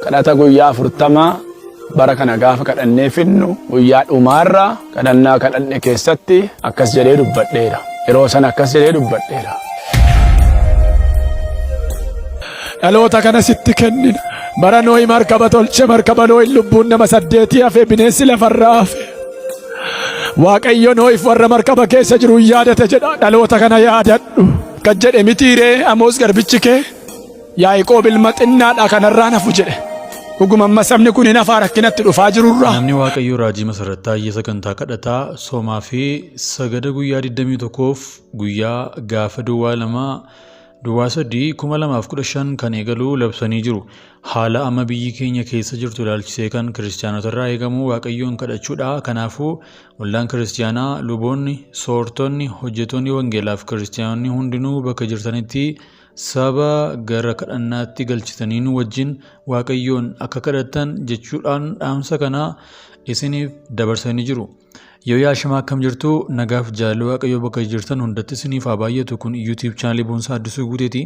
Kadhata guyyaa 40 bara kana gaafa kadhannee finnu guyyaa dhumaarra kadhannaa kadhanne keessatti akkas jedhee dubbadheera. Yeroo sana akkas jedhee dubbadheera. Dhaloota kana sitti kennina. Bara Noohi markaba tolche markaba Noohin lubbuun nama saddeetii hafe bineensi lafarraa hafe. Waaqayyo Noohiif warra markaba keessa jiru yaadate jedha. Dhaloota kana yaadadhu. Kan jedhe mitiiree Amoos garbichi kee Yaaqoob ilma xinnaadha kanarraan hafu jedhe. Dhuguma amma sabni kun hin hafaa rakkinatti dhufaa jirurraa. Namni Waaqayyoo Raajii Masarat Taayyee sagantaa kadhataa, soomaa fi sagada guyyaa 21f guyyaa gaafa duwwaa 2 duwwaa 3 2015 kan eegalu labsanii jiru. Haala amma biyyi keenya keessa jirtu ilaalchisee kan kiristiyaanotarraa eegamu Waaqayyoon kadhachuudha. Kanaafuu waldaan kiristiyaanaa, luboonni, soortonni, hojjetoonni wangeelaaf kiristiyaanonni hundinuu bakka jirtanitti saba gara kadhannaatti galchitanii nu wajjin Waaqayyoon akka kadhattan jechuudhaan dhaamsa kana isiniif dabarsanii jiru. Yoo yaashimaa akkam jirtu nagaaf jaalalli Waaqayyoo bakka jirtan hundatti isiniif haa baay'atu kun YouTube chaanalii Boonsaa Addisuu Guuteeti.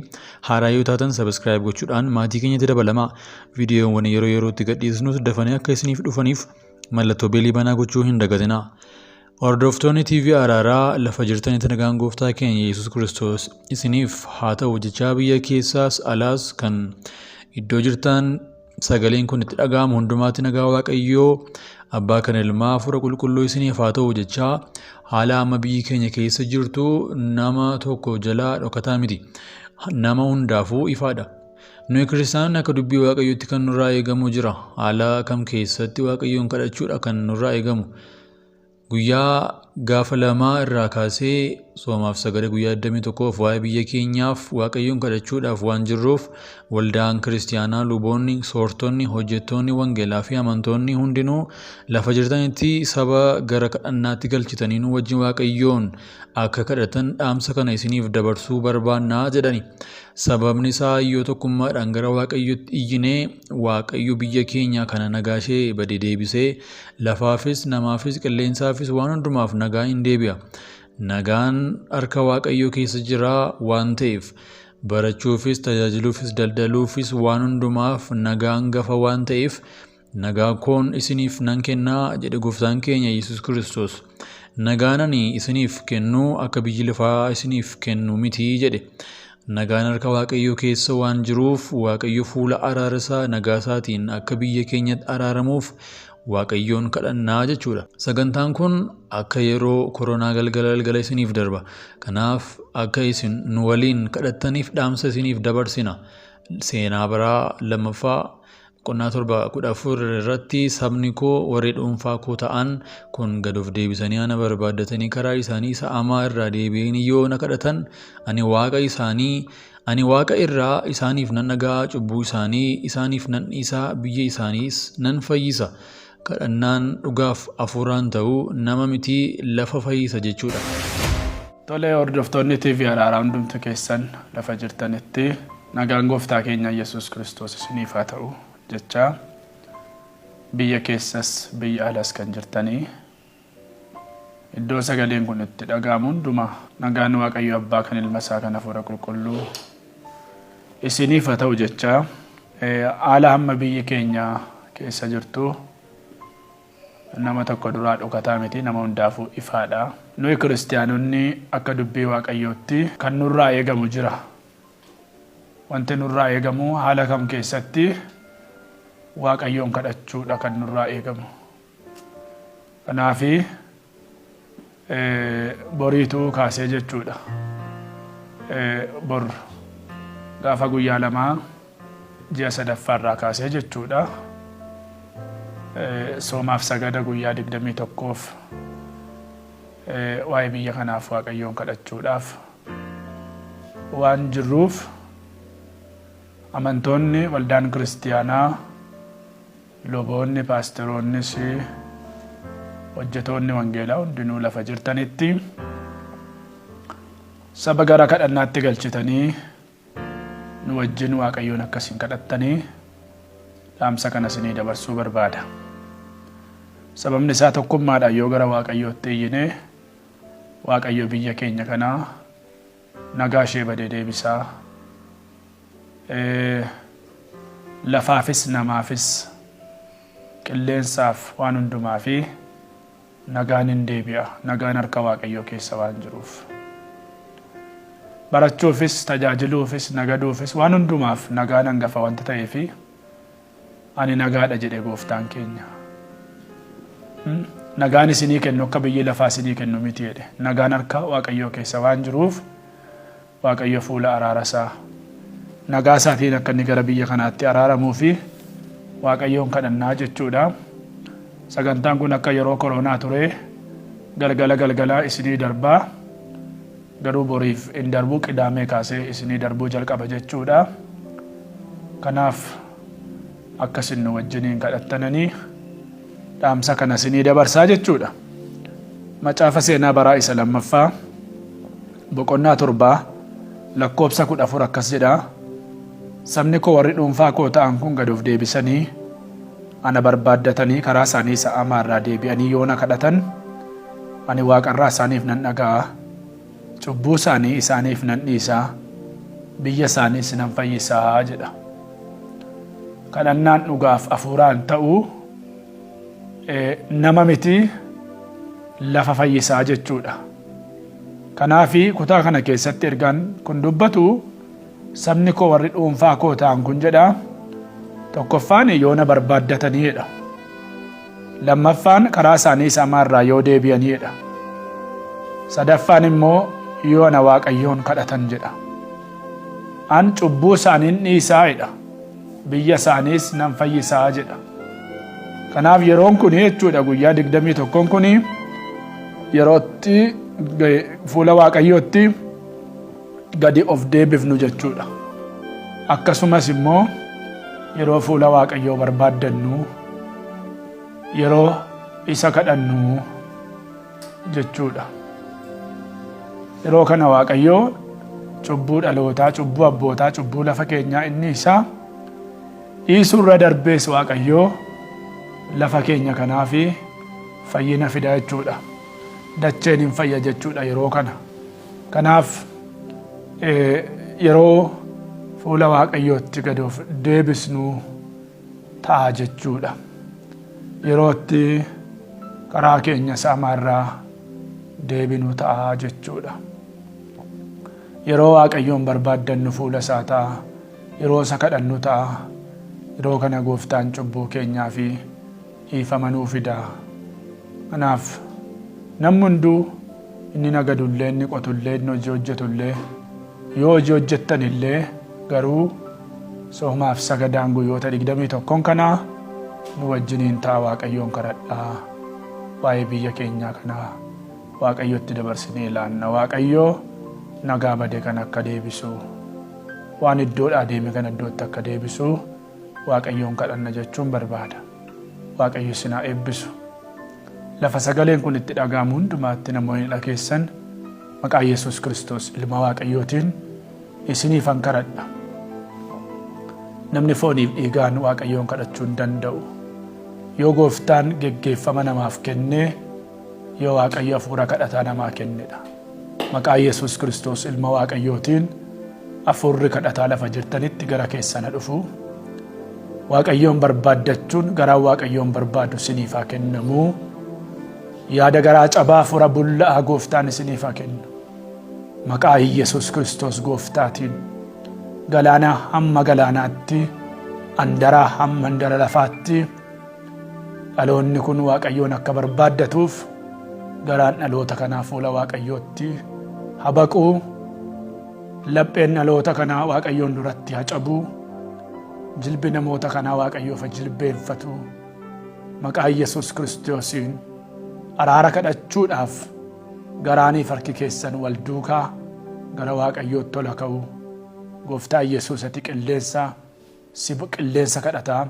Haaraa yoo taatan subscribe gochuudhaan maatii keenyatti dabalamaa. Viidiyoowwan yeroo yerootti gadhiisnus dafanii akka isiniif dhufaniif mallattoo beelii banaa gochuu hin dagatinaa. Hordoftoonni TV Araaraa lafa jirtanitti nagaan gooftaa keenya Yesuus Kiristoos isiniif haa ta'u jechaa biyya keessaas alaas kan iddoo jirtan sagaleen kun itti dhaga'amu hundumaatti nagaa Waaqayyoo abbaa kan ilmaa hafuura qulqulluu isiniif haa ta'u jechaa haala amma biyyi keenya keessa jirtu nama tokko jalaa dhokataa miti. Nama hundaafuu ifaadha. Nuyi kiristaanonni akka dubbii Waaqayyootti kan nurraa eegamu jira. Haala kam keessatti Waaqayyoon kadhachuudha kan nurraa eegamu. Guyyaa gaafa lamaa irraa kaasee soomaaf sagada guyyaa 21f waa'ee biyya keenyaaf Waaqayyoon kadhachuudhaaf waan jirruuf waldaan kiristiyaanaa luboonni, soortonni, hojjettoonni wangeelaa fi amantoonni hundinuu lafa jirtanitti saba gara kadhannaatti galchitanii nu wajjin Waaqayyoon akka kadhatan dhaamsa kana isiniif dabarsuu barbaannaa jedhani. Sababni isaa yoo tokkummaadhaan gara Waaqayyotti iyyinee Waaqayyo biyya keenya kana nagaa ishee bade deebisee lafaafis namaafis qilleensaafis waan hundumaaf nagaa in deebi'a. Nagaan harka Waaqayyoo keessa jira waan ta'eef barachuufis tajaajiluufis daldaluufis waan hundumaaf nagaan gafa waan ta'eef nagaa koon isiniif nan kennaa jedhe gooftaan keenya Yesuus Kiristoos. Nagaan ani isiniif kennu akka biyyi lafaa isiniif kennu miti jedhe. Nagaan harka Waaqayyoo keessa waan jiruuf Waaqayyo fuula araara isaa nagaa isaatiin akka biyya keenyatti araaramuuf Waaqayyoon kadhannaa jechuudha. Sagantaan kun akka yeroo koronaa galgala galgala isiniif darba. Kanaaf akka isin nu waliin kadhattaniif dhaamsa isiniif dabarsina. Seenaa baraa lammaffaa Boqonnaa 7 14 irratti sabni koo warri dhuunfaa koo ta'an kun gad of deebisanii ana barbaaddatanii karaa isaanii isa hamaa irraa deebi'anii yoo na kadhatan ani waaqa isaanii ani waaqa irraa isaaniif nan dhaga'a cubbuu isaanii isaaniif nan dhiisa biyya isaaniis nan fayyisa. Kadhannaan dhugaaf hafuuraan ta'u nama miti lafa fayyisa jechuudha. Tole hordoftoonni TV Araaraa hundumti keessan lafa jirtanitti nagaan gooftaa keenya Yesuus Kiristoos isiniif haa ta'u jechaa biyya keessas biyya alas kan jirtanii iddoo sagaleen kun itti dhaga'amu hundumaa nagaan Waaqayyo Abbaa kan ilma isaa kan hafuura qulqulluu isiniif haa ta'u jechaa haala hamma biyyi keenya keessa jirtu Nama tokko duraa dhokataa miti, nama hundaafuu ifaadha. Nuyi Kiristiyaanonni akka dubbii Waaqayyootti kan nurraa eegamu jira. Wanti nurraa eegamu haala kam keessatti Waaqayyoon kadhachuudha kan nurraa eegamu. Kanaafi boriituu kaasee jechuudha. Bor gaafa guyyaa lamaa ji'a sadaffaa irraa kaasee jechuudha. Soomaaf sagada guyyaa 21f waa'ee biyya kanaaf Waaqayyoon kadhachuudhaaf waan jirruuf amantoonni waldaan kiristiyaanaa Luboonni, paasteroonnis, hojjetoonni wangeelaa hundinuu lafa jirtanitti saba gara kadhannaatti galchitanii nu wajjin Waaqayyoon akka isin kadhattanii dhaamsa kana isinii dabarsuu barbaada. Sababni isaa tokkummaadhaan yoo gara Waaqayyootti iyyine Waaqayyo biyya keenya kanaa nagaa ishee bade deebisaa. Lafaafis namaafis qilleensaaf waan hundumaafi nagaan in deebi'a. Nagaan harka Waaqayyoo keessa waan jiruuf. Barachuufis, tajaajiluufis, nagaduufis waan hundumaaf nagaan hangafa wanta ta'eefi ani nagaadha jedhe gooftaan keenya. Nagaan isinii kennu akka biyyi lafaa isinii kennu miti jedhe. Nagaan harka Waaqayyoo keessa waan jiruuf Waaqayyo fuula araara isaa nagaa isaatiin akka inni gara biyya kanaatti araaramuu fi Waaqayyoon kadhannaa jechuudha. Sagantaan kun akka yeroo koronaa ture galgala galgala isinii darbaa. Garuu boriif hin darbuu qidaamee kaasee isinii darbuu jalqaba jechuudha. Kanaaf akka isin nu wajjiniin kadhattananii dhaamsa kana isinii dabarsaa jechuudha. Macaafa seenaa baraa isa lammaffaa boqonnaa 7 lakkoobsa 14 akkas jedha. Sabni koo warri dhuunfaa koo ta'an kun gad of deebisanii ana barbaaddatanii karaa isaanii isa hamaa irraa deebi'anii yoo na kadhatan ani waaqarraa isaaniif nan dhaga'a, cubbuu isaanii isaaniif nan dhiisa, biyya isaaniis nan fayyisa jedha. Kadhannaan dhugaaf hafuuraan ta'u nama miti lafa fayyisaa jechuudha. Kanaaf kutaa kana keessatti ergaan kun dubbatu sabni koo warri dhuunfaa koo ta'an kun jedha. Tokkoffaan yoo na barbaaddatanii jedha. Lammaffaan karaa isaanii isa hamaa irraa yoo deebi'anii jedha. Sadaffaan immoo yoo ana Waaqayyoon kadhatan jedha. An cubbuu isaaniin dhiisaa jedha. Biyya isaaniis nan fayyisaa jedha. Kanaaf yeroon kun jechuudha guyyaa 21 kun yerootti fuula Waaqayyootti gadi of deebifnu jechuudha. Akkasumas immoo yeroo fuula Waaqayyoo barbaaddannu, yeroo isa kadhannu jechuudha. Yeroo kana Waaqayyoo cubbuu dhalootaa, cubbuu abbootaa, cubbuu lafa keenyaa inni isaa dhiisuurra darbees Waaqayyoo lafa keenya kanaaf fayyina fida jechuudha. Dacheen hin fayya jechuudha yeroo kana. Kanaaf yeroo fuula Waaqayyootti gad of deebisnu ta'a jechuudha. Yeroo itti karaa keenya isa hamaarraa deebinu ta'a jechuudha. Yeroo Waaqayyoon barbaaddannu fuula isaa ta'a. Yeroo isa kadhannu ta'a. Yeroo kana gooftaan cubbuu keenyaa fi dhiifama nuu fida. Kanaaf namni hunduu inni nagadullee, inni qotullee, inni hojii hojjetullee, yoo hojii hojjettanillee garuu soomaaf sagadaan guyyoota 21n kanaa nu wajjiniin ta'a Waaqayyoon kadhadhaa. Waa'ee biyya keenyaa kanaa Waaqayyotti dabarsinee laanna. Waaqayyo nagaa bade kana akka deebisu, waan iddoodhaa deeme kana iddootti akka deebisu Waaqayyoon kadhanna jechuun barbaada. Waaqayyo isin haa eebbisu. Lafa sagaleen kun itti dhaga'amu hundumaatti namoonni dhageessan maqaa Yesuus Kiristoos ilma Waaqayyootiin isiniifan kadhadha. Namni fooniif dhiigaan Waaqayyoon kadhachuu hin danda'u. Yoo gooftaan geggeeffama namaaf kennee yoo Waaqayyo hafuura kadhataa namaa kennedha. Maqaa Yesuus Kiristoos ilma Waaqayyootiin hafuurri kadhataa lafa jirtanitti gara keessan haa dhufu. Waaqayyoon barbaaddachuun garaan Waaqayyoon barbaadu isiniif haa kennamu. Yaada garaa cabaa hafuura bulla'aa gooftaan isiniif haa kennu. Maqaa Yesuus Kiristoos gooftaatiin galaanaa hamma galaanaatti, andaraa hamma andara lafaatti dhaloonni kun Waaqayyoon akka barbaaddatuuf garaan dhaloota kanaa fuula Waaqayyootti habaqu. Lapheen dhaloota kanaa Waaqayyoon duratti haa cabu. Jilbi namoota kanaa Waaqayyoof haa jilbeenfatu. Maqaa Yesuus Kiristoosiin araara kadhachuudhaaf garaaniif harki keessan wal duukaa gara Waaqayyootti tola ka'u. Gooftaa Yesuus ati qilleensa si qilleensa kadhataa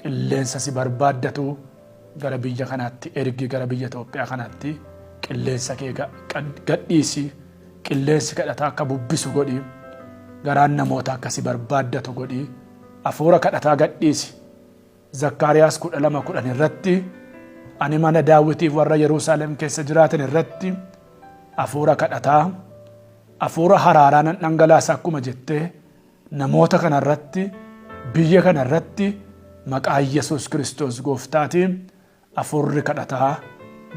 qilleensa si barbaaddatu gara biyya kanaatti ergi gara biyya Itoophiyaa kanaatti qilleensa kee gadhiisi qilleensi kadhataa akka bubbisu godhi garaan namoota akka si barbaaddatu godhi hafuura kadhataa gadhiisi Zakkaariyaas 12:10 irratti ani mana Daawitiif warra Yerusaalem keessa jiraatan irratti hafuura kadhataa hafuura haraaraa nan dhangalaasa akkuma jettee namoota kana irratti Biyya kana irratti maqaa Yesuus Kiristoos gooftaatiin afuurri kadhataa,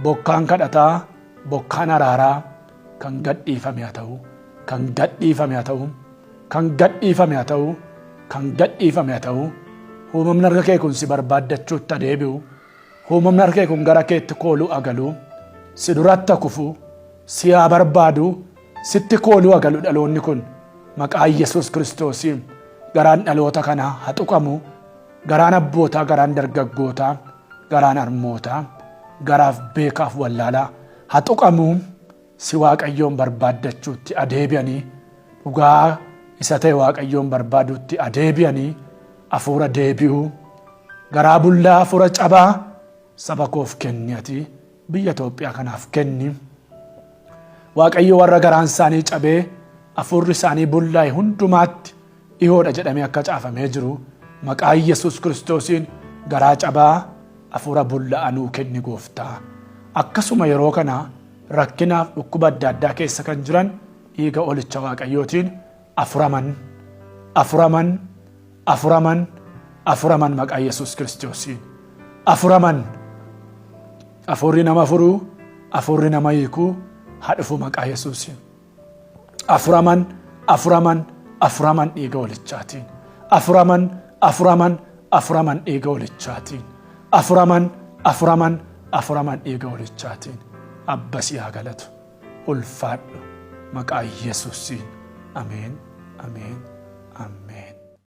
bokkaan kadhataa, bokkaan araaraa kan gadhiifame haa ta'u, kan gadhiifame haa ta'u, kan gadhiifame haa ta'u, kan gadhiifame haa ta'u. Uumamni harka kee kun si barbaaddachuutti adeebi'u. Uumamni harka kee kun gara keetti kooluu agalu. Si duratti kufu, si haa barbaadu, sitti kooluu agalu dhaloonni kun maqaa Yesuus Kiristoosiin garaan dhaloota kanaa haa tuqamu. Garaan abbootaa, garaan dargaggootaa, garaan harmootaa, garaaf beekaaf wallaalaa haa tuqamu. Si Waaqayyoon barbaaddachuutti adeebi'anii dhugaa isa ta'e Waaqayyoon barbaaduutti adeebi'anii hafuura deebi'uu garaa bullaa hafuura cabaa saba koof kenni ati biyya Itoophiyaa kanaaf kenni. Waaqayyo warra garaan isaanii cabee hafuurri isaanii bullaa'e hundumaatti dhihoodha jedhamee akka caafamee jiru maqaa Yesuus Kiristoosiin garaa cabaa hafuura bullaa'aa nuu kenni gooftaa. Akkasuma yeroo kana rakkinaaf dhukkuba adda addaa keessa kan jiran dhiiga olicha Waaqayyootiin afuraman, afuraman, afuraman, afuraman maqaa Yesuus Kiristoosiin. Afuraman. Hafuurri nama furuu, hafuurri nama hiikuu haa dhufu maqaa Yesuusiin. Afuraman, afuraman, afuraman dhiiga olichaatiin. Afuraman, afuraman, afuraman dhiiga olichaatiin. Afuraman, afuraman, afuraman dhiiga olichaatiin. Abba si haa galatu. Ulfaadhu maqaa Yesuusiin. Ameen, ameen.